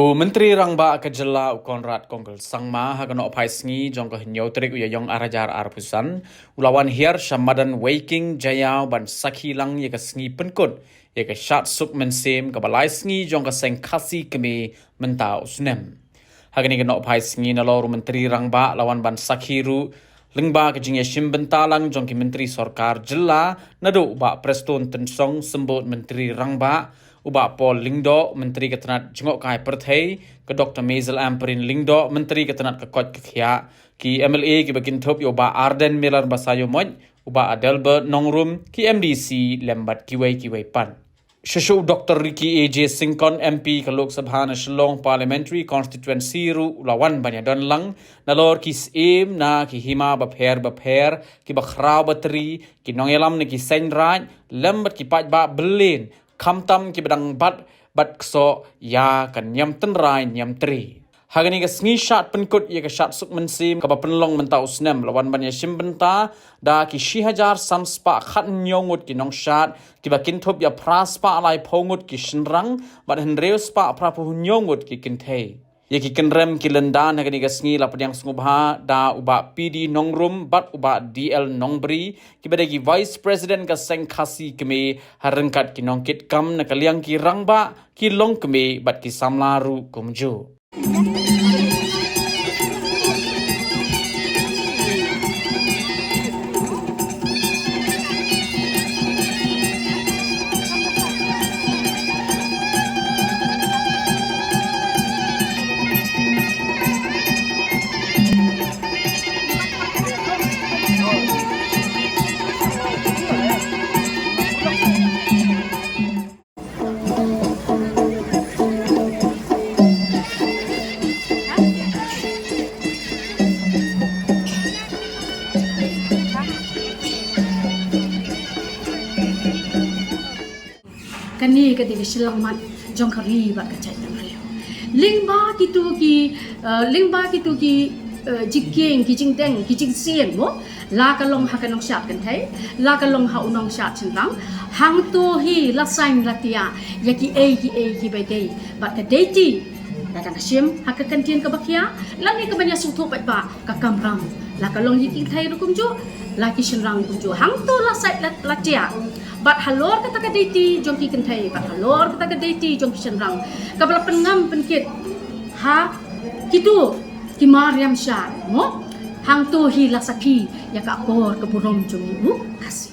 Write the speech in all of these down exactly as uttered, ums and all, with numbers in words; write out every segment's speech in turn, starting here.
U Myntri Rangbah ka Jylla u Conrad Kongkal Sangma ha ka nohphai sngi jong ka hynñiew tarik u Ïaïong ar hajar arphew san u la wan hiar sha madan Weiking Jaïaw ban sakhi lang ïa ka sngi pynkut ïa ka shad suk mynsiem kaba lai sngi jong ka seng Khasi Khmer mynta u snem. Ha kane ka nohphai sngi nalor u Myntri Rangbah la wan ban sakhi ruh lyngba ka jingïashim bynta lang jong ki Myntri Sorkar Jylla naduh u Bah Prestone Tynsong, Symbud Myntri Rangbah, u Bah Paul Lyngdoh, Myntri ka tnat Jngohkai Pyrthei, ka Doctor Maisel Ampareen Lyngdoh, Myntri ka tnat ka koit ka khiah, ki M L A kiba kynthup ïa u Bah Ardent Miller Basaiawmoit, u Bah Adelbert Nongrum, ki M D C lem bad kiwei kiwei pat. Shuh shuh u Doctor Ricky A J Syngkon, M P ka Lok Sabha na Shillong Parliamentary Constituency ruh u la wan ban ïadon lang nalor ki syiem na ki hima bapher bapher, kiba khraw batri, ki nongïalam na ki seng raid lem bad ki paidbah byllieng, khamtam kiba dang bat bad ksoh ïa ka niam tynrai niam tri. Ha kane ka sngi shad pynkut ïa ka shad suk mynsiem kaba pynlong mynta u snem la wan ban ïashim bynta da ki shi hajar san spah khathynñiew ngut ki nongshad, kiba kynthup ïa phra spah laiphew ngut ki shynrang bad hynriew spah phraphew hynñiew ngut ki kynthei. Ïa ki kynrem ki lyndan ha kane ka sngi la pdiang sngewbha da u Bah P D Nongrum bad u Bah D L Nongbri, kiba dei ki Vice President ka seng Khasi Khmer, ha ryngkat ki nongkitkam na ka liang ki rangbah, ki longkmie bad ki samla ruh kumjuh. Kane ka dei ka shyllangmat jong ka ri bad ka jaitbynriew. Lyngba kito ki, eh, lyngba kito ki, eh, jingkieng, ki jingdeng, ki jingsien mo, la ka long ha ka nongshad kynthei, la ka long ha u nongshad shynrang. Hangto hi la saiñ la tiak ïa kiei kiei kiba dei bad ka deiti la dang shim ha ka kyntien kaba khia, lane ka ban ïa sngewthuh paidbah ka kamram, la ka long ïa ki kynthei ruh kumjuh, la ki shynrang kumjuh. Hangto la saiñ la, la tiak. Bad halor kata ka deiti jong ki kynthei, bad halor kata ka deiti jong ki shynrang, kaba la pynngam pynkit ha kito ki mariam shad mo, hangto hi la sakhi ïa ka akor ka burom jong ngi u Khasi.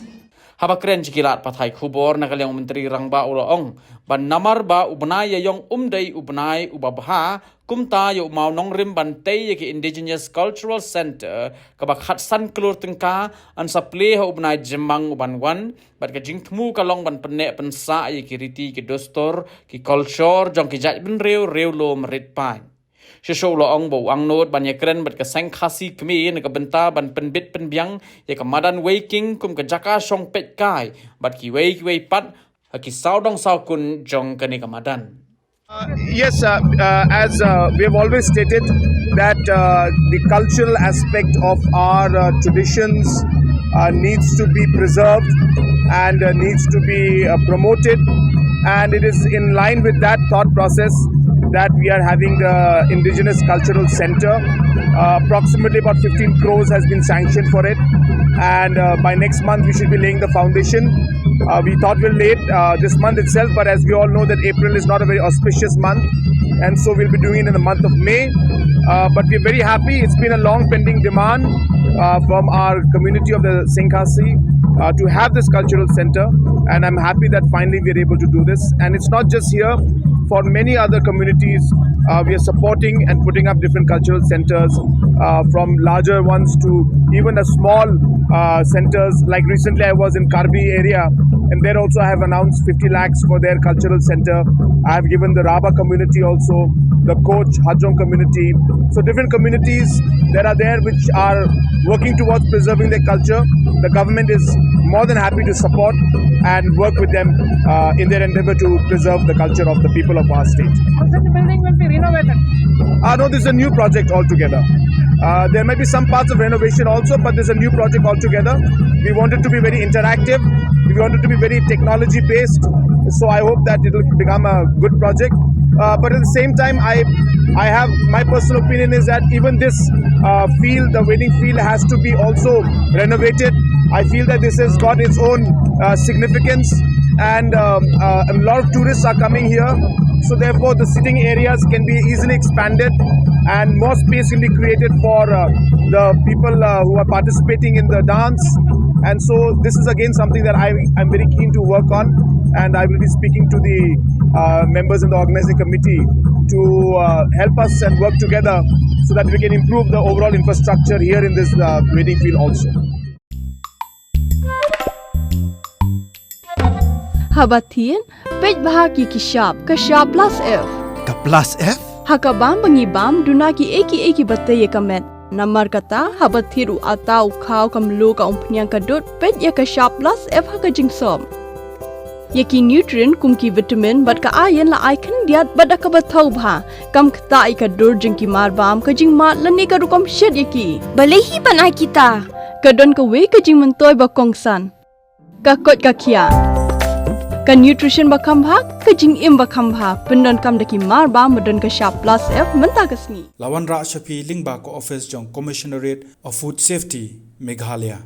Haba kren sha ki lad pathai khubor na ka liang u Myntri Rangbah u la ong ba namar ba u bnai Ïaïong um dei u bnai uba bha, kumta ïa u mawnongrim ban tei ïa ka Indigenous Cultural Centre kaba khatsan klur tyngka yn sa plie ha u bnai Jymmang uban wan, bad ka jingthmu ka long ban pynneh pynsah ïa ki riti ki dustur ki culture jong ki jaitbynriew riewlum rit paid. Shuh shuh u la ong ba u angnud ban ïakren bad ka seng Khasi Khmer na ka bynta ban pynbit pynbiang ïa ka madan Weiking kum ka jaka shong peit kai bad kiwei kiwei pat ha ki sawdong sawkun jong kane ka madan. Uh, yes, uh, uh, as uh, we have always stated that uh, the cultural aspect of our uh, traditions uh, needs to be preserved and uh, needs to be uh, promoted. And it is in line with that thought process that we are having the Indigenous Cultural Center. Uh, approximately about fifteen crores has been sanctioned for it, and uh, by next month we should be laying the foundation. Uh, we thought we'll late uh, this month itself, but as we all know that April is not a very auspicious month, and so we'll be doing it in the month of May. Uh, but we're very happy. It's been a long pending demand uh, from our community of the Seng Khasi uh, to have this cultural center, and I'm happy that finally we're able to do this. And it's not just here. For many other communities, uh, we are supporting and putting up different cultural centers, uh, from larger ones to even a small uh, centers. Like recently, I was in Karbi area, and there also I have announced fifty lakhs for their cultural center. I have given the Raba community also, the Koch Hajong community. So different communities that are there which are working towards preserving their culture. The government is more than happy to support and work with them uh, in their endeavor to preserve the culture of the people of our state. So the building will be renovated? Uh, no, this is a new project altogether. Uh, there might be some parts of renovation also, but there's a new project altogether. We want it to be very interactive. We want it to be very technology based. So I hope that it will become a good project. Uh, but at the same time, I, I have, my personal opinion is that even this uh, field, the wading field, has to be also renovated. I feel that this has got its own uh, significance, and um, uh, a lot of tourists are coming here. So therefore, the sitting areas can be easily expanded, and more space can be created for uh, the people uh, who are participating in the dance. And so this is again something that I am very keen to work on, and I will be speaking to the uh, members in the organizing committee to uh, help us and work together so that we can improve the overall infrastructure here in this uh, wading field also. Haba thied, peit bha ki ki shap, ka shap plus F. Ka plus F? Ha ka bam ba ngi bam, duna ki ei ki ei ki ba tei ïa ka met. Namar kata, haba thied u ata, u khaw, ka mluh, ka umphniang, ka dud, peit ïa ka shap plus F ha ka jingsop. Ïa ki nutrient kum ki vitamin bad ka iron la ai khyndiat bad da kaba thaw bha. Kam ktah ïa ka dur jong ki marbam, ka jingmad lane ka rukom shet ïa ki. Balei hi ban ai kita? Ka don kawei ka jingmyntoi ba kongsan. Ka koit ka khiah. Ka nutrition ba kham bha, ka jingim ba kham bha. Pyndonkam da ki marbam ba don ka shap plus F mynta ka sngi. La wanrah sha phi lyngba ka office jong Commissionerate of Food Safety, Meghalaya.